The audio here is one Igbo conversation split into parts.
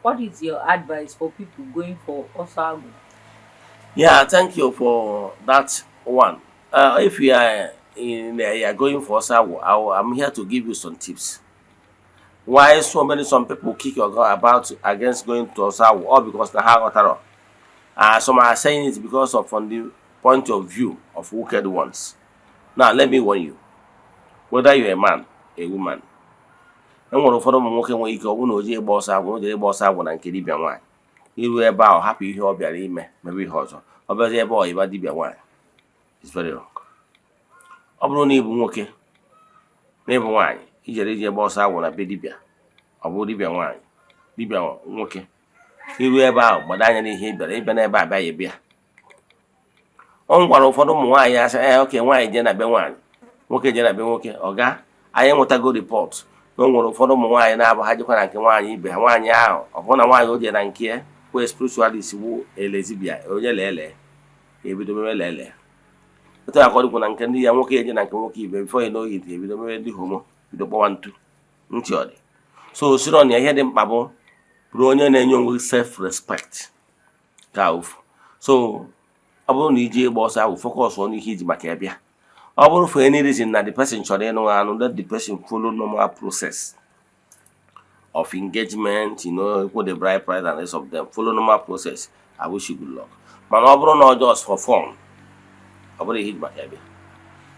What is your advice for people going for ọsọ agwụ? Yeah, thank you for that one. If you are going for ọsọ agwụ, I'm here to give you some tips. Why so many some people kick your girl about against going to ọsọ agwụ, all because na ha ghọtara. Some are saying it because of from the point of view of wicked ones. Now, let me warn you. Whether you're a man, a woman, e nwere ụfọdụ ụmụ nwoke nwere ike ọ bụrụ na o ji ịgba ọsọ agwụ, o jere ịgba ọsọ agwụ na nke dibịa nwaanyị, iru ebe ahụ, hapụ ihe ọ bịara ime, mebe ihe ọzọ, ọ bịazie ebe ọ ịba dibịa nwaanyị. It's very wrong. Ọ bụrụ na ị bụ nwoke na ịbụ nwaanyị, ijere ije gba ọsọ agwụ na be dibịa, ọ bụ dibịa nwaanyị, dibịa nwoke, iru ebe ahụ, gbado anya n'ihe ị bịara ịbịa n'ebe a bịa ya bịa. Ọ gwara ụfọdụ ụmụ nwaanyị asị, ee, oke nwaanyị jee na be nwaanyị, nwoke jee na be nwoke. Ọga anyị enwetago report na o nwere ụfọdụ ụmụ nwaanyị na-abụ ha jekwa na nke nwaanyị ibe ha, nwaanyị ahụ, ọ bụrụ na nwaanyị o jee na nke ya kwee spiritualist wu lesbian, onye lele ebido mebe lele. Otu a ka ọ dịkwa na nke ndị ya nwoke eje na nke nwoke ibe. Before you know it, ebido mebe ndị homo, bido kpọwa ntu ntị. Ọ dị so siro na ihe dị mkpa bụ bụrụ onye na-enye onwe self respect ka ofu. So ọ bụrụ na iji ịgba ọsọ ahụ, focus on ihe iji maka ya bịa. Ọ bụrụ for any reason na the person chọrọ ịnụ anụ, let the person follow normal process of engagement, equal the bride price and rest of them, follow normal process. I wish you good luck. Mana ọ bụrụ na ọ just for fun, ọ bụrụ ihe iji maka ya bịa,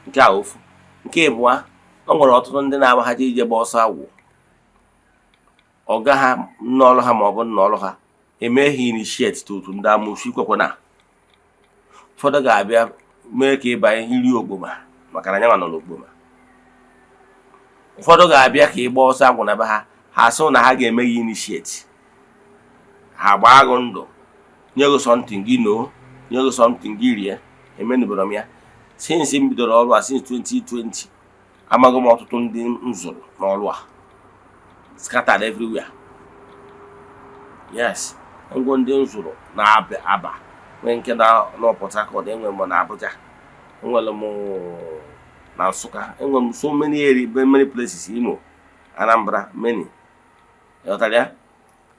nke a ofu. Nke ịbụa, o nwere ọtụtụ ndị na-agba ha je ije gba ọsọ agwụ, ọga ha, nne ọrụ ha ma ọ bụ nna ọrụ ha, emeghị initiate to otu ndị amụsụ. Ikwekwe na ụfọdụ ga-abịa mee ka ị banye iri okpoma, maka na nyanwa nọ n'okpoma. Ụfọdụ ga-abịa ka ị gbaa ọsọ agwụ na be ha, ha sị na ha ga-eme gị initiate, ha gbaa gị ndụ, nye gị something gị noo, nye gị something gị rie. Emenubere m ya since m bidoro ọrụ a, since 2020. Amaghị m ọtụtụ ndị m zụrụ n'ọrụ a scattered everywhere. Yes, ngwa, ndị m zụrụ na-aba aba nwee nke na na Port Harcourt, enwere m na Abuja, enwere m na Nsụka, enwere m so many area, many places, Imo, Anambra, many. Ịghọtara ya?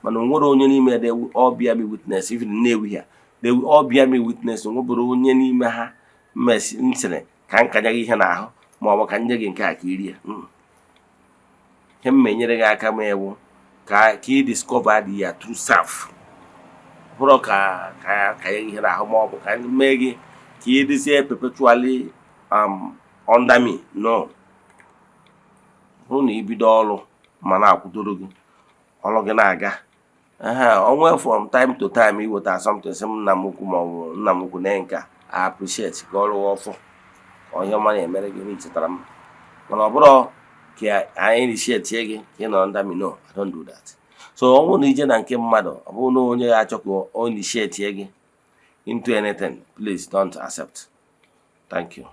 Mana o nwere onye n'ime, they will all bear me witness, even Nnewi here, they will all bear me witness, o nwebere onye n'ime ha mmesi ntịrị ka m kanya gị ihe n'ahụ ma ọ bụ ka m nye gị nke a ka i rie. Ihe m enyere gị aka ma ewu ka ị discover the your true self, bụrụ ka kanye gị ihe n'ahụ ma ọ bụ ka m mee gị ka ị dịzie perpetually under me, no. Bụrụ na ibido ọrụ ma na-akwụdoro gị ọrụ gị na-aga ehe onwe, from time to time iweta something, sị m nna m ukwu ma ọ bụ nna m ukwu na nke a, I appreciate ka ọrụ ọfụ ka onye ọma na-emere gị na ichetara m. Mana ọ bụrụ ka anyị initiate gị ka ị nọrọ under me, no, I don't do that. So ọ bụrụ na ije na nke mmadụ, ọ bụrụ na onye ga-achọ ka o initiate gị into anything, please don't accept. Thank you.